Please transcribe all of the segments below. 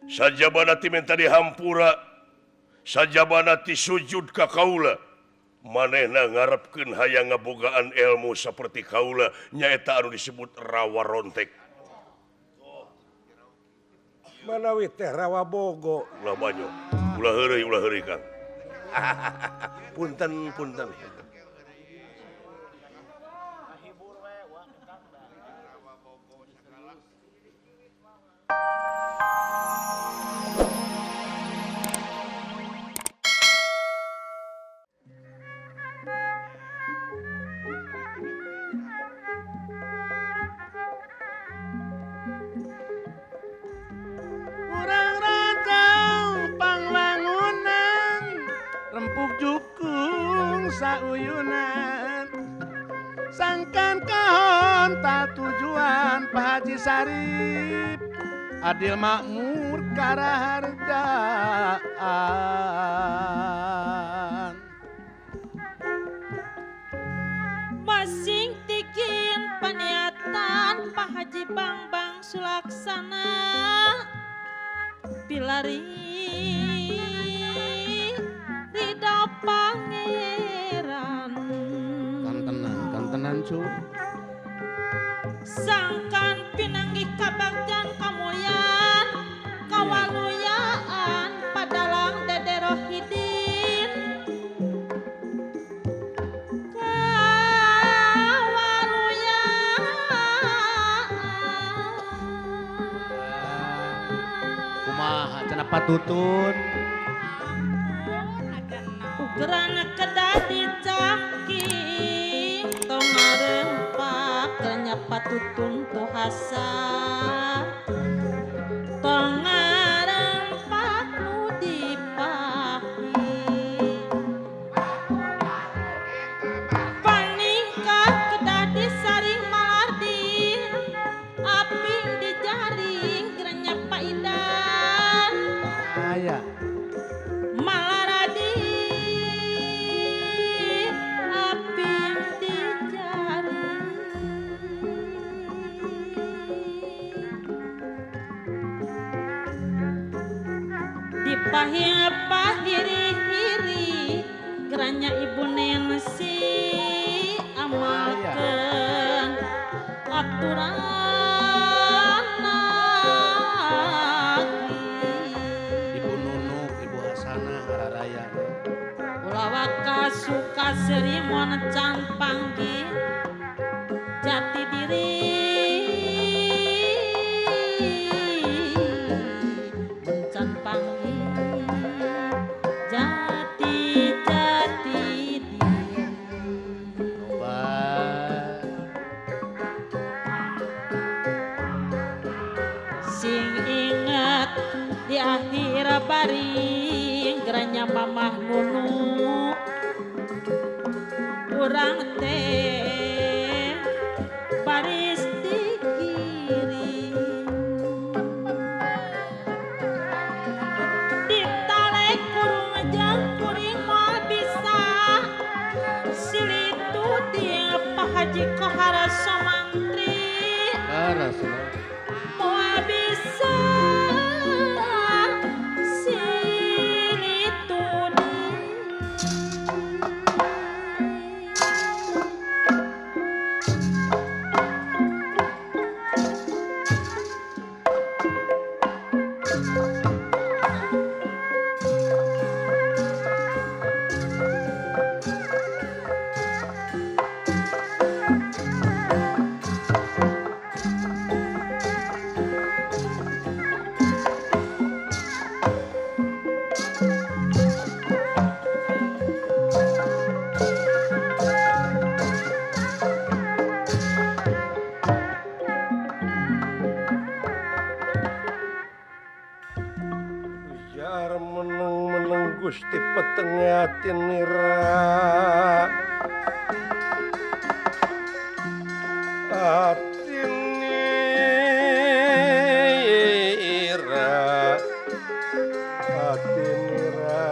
Sajabana ti minta dihampura, sajabana ti sujud ka kaula. Manehna ngarepkeun hayang ngabogaan ilmu saperti kaula nyaeta anu disebut rawa rontek. Manawi teh rawa bogo. Ulah banyo. Ulah heureuy Kang. Punten punten. Sauyunan sangkan kahon tak tujuan Pak Haji Sarip adil makmur karaharjaan. Masing tikin paniatan Pak Haji Bangbang Sulaksana pilari ridho pangeran. Kantenan cu. Sangkan pinanggih kabagjan kamuyan kawaluyaan padalang Dede Rohidin kawaluyaan. Kumaha cenah patutun ugeran kedah dicangking tong ngarempak patutun tuhasa tong ngarempak nu dipahi paningkah kedah disaring malardi aping dijaring gerenyap paidan aya malaradi aping dijaring dipahiri-hiri geranya Ibu Nensi amalkeun aturan. Ibu Nunuk, Ibu Hasanah hararaya. Ulah waka suka seuri mun can panggih jati diri. Can panggih jati jati diri. Sing ingat di akhir baring geranya Mamah Nunu urang teh baris dikiring ditalek kurung jang kuring moal bisa silitu dia Pak Haji Kohara Somantri moal bisa silitu. Gusti petenge atinira atinira atinira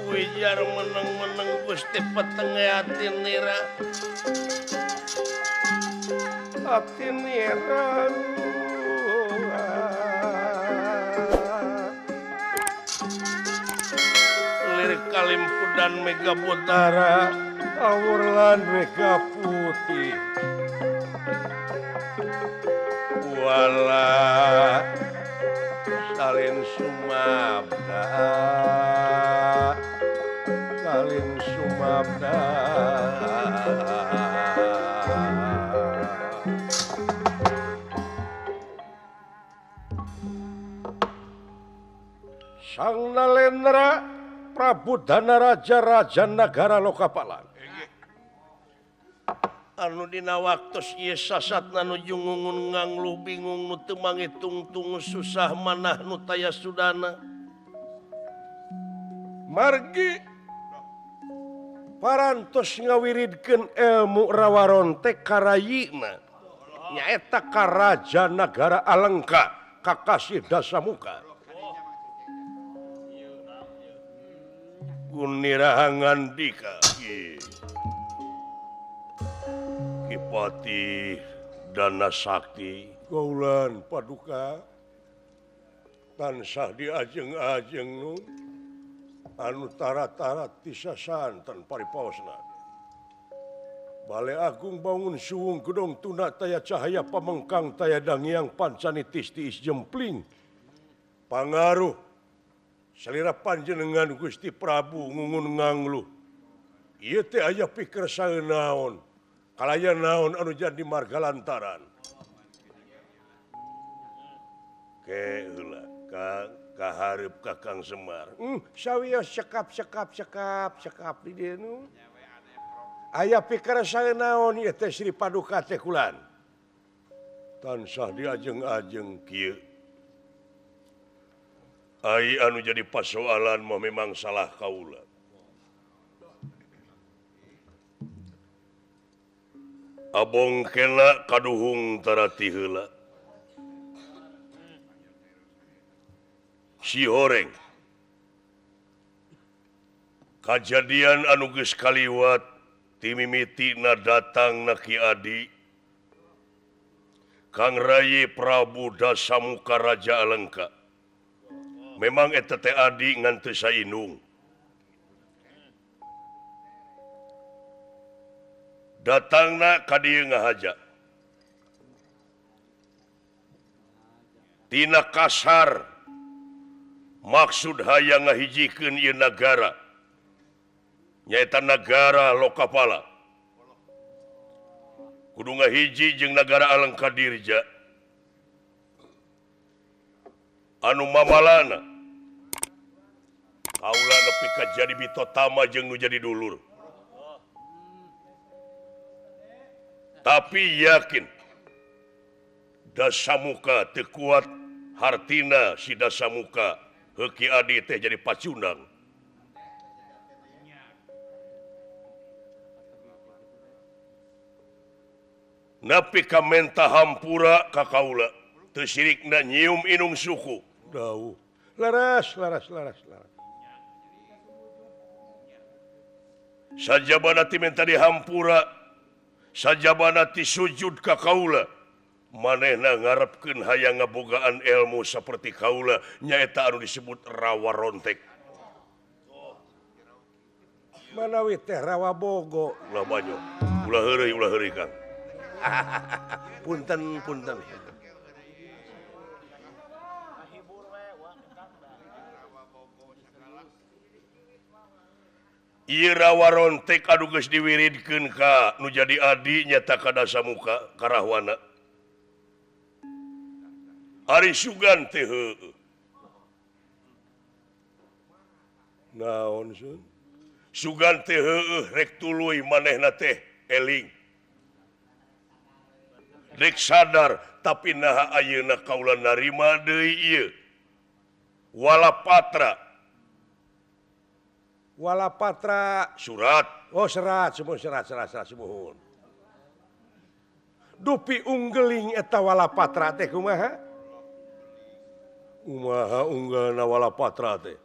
Wijar meneng-meneng Gusti petenge atinira. Atinira Lir kalimpudan mega putara awurlan mega putih wala salin sumabda salin sumabda Sang Nalendra Prabu Danaraja Raja Nagara Lokapala anu dina waktos ieu sasatna nuju ngungun ngangluh bingung nu teu mangitungtung susah manah nu taya sudana margi parantos ngawiridkeun ilmu rawarontek karayina nyaeta ka Raja Nagara Alengka Kakasih Dasamuka Gunirahangan dika Kipati Dana Sakti Gaulan paduka tansah diajeng-ajeng nu anu tara-tara ti sasanten paripaosna Bale Agung bangun suwung gedong tuna taya cahaya pamengkang taya dangiang pancanitis tiis jempling pangaruh salira panjenengan Gusti Prabu ngungun ngangluh ieu teh aya pikir saeunaon kalaya naon anu jadi marga lantaran ke heula Kang kahareup ka Kang Semar sawios cekap cekap cekap cekap di dieu nu aya pikir saeunaon ieu teh Sri Paduka teh kulan tansah diajeng-ajeng kieu ai anu jadi pasoalan mah memang salah kaula abong kena kaduhung tarati heula si horeng kajadian anu geus kaliwat ti mimitina datang na Ki Adi Kang Rayi Prabu Dasamuka Raja Alengka memang eta teh adi ngan teu sainung datangna ka dieu ngahaja tina kasar maksud hayang ngahijikeun ieu nagara nyaeta nagara Lokapala kudu ngahiji jeung nagara Alengka Dirja anu mamalana kaula nepi ka jadi bitotama jeung nu jadi dulur tapi yakin Dasamuka teu kuat hartina si Dasamuka heuh Ki Adi teh jadi pacundang nepi ka menta hampura ka kaula teu sirikna nyium inung suku dawuh laras laras laras laras sajabana ti menta dihampura sajabana ti sujud ka kaula manehna ngarepkeun hayang ngabogaan ilmu saperti kaula nyaeta anu disebut rawa rontek manawi teh rawa bogo ulah banyo ulah heureuy Kang punten punten Ieu rawa rontek anu geus diwiridkeun ka nu jadi adi nyata ka Dasamuka karahwana Ari sugan teh heueuh naon sun sugan teh heueuh rek tuluy manehna teh eling rek sadar tapi naha ayeuna kaula narima deui ieu walapatra walapatra surat oh serat semua serat serat serat sumuhun dupi unggeling eta walapatra teh kumaha kumaha unggalna walapatra teh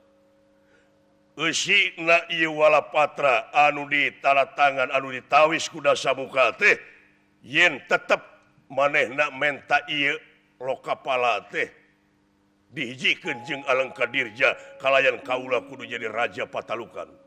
eusina ieu walapatra anu ditanda tangan anu ditawis ku Dasamuka teh yen tetep Manehna menta ieu Lokapala teh dihijikeun jeung Alengka Dirja kalayan kaula kudu jadi raja Patalukan.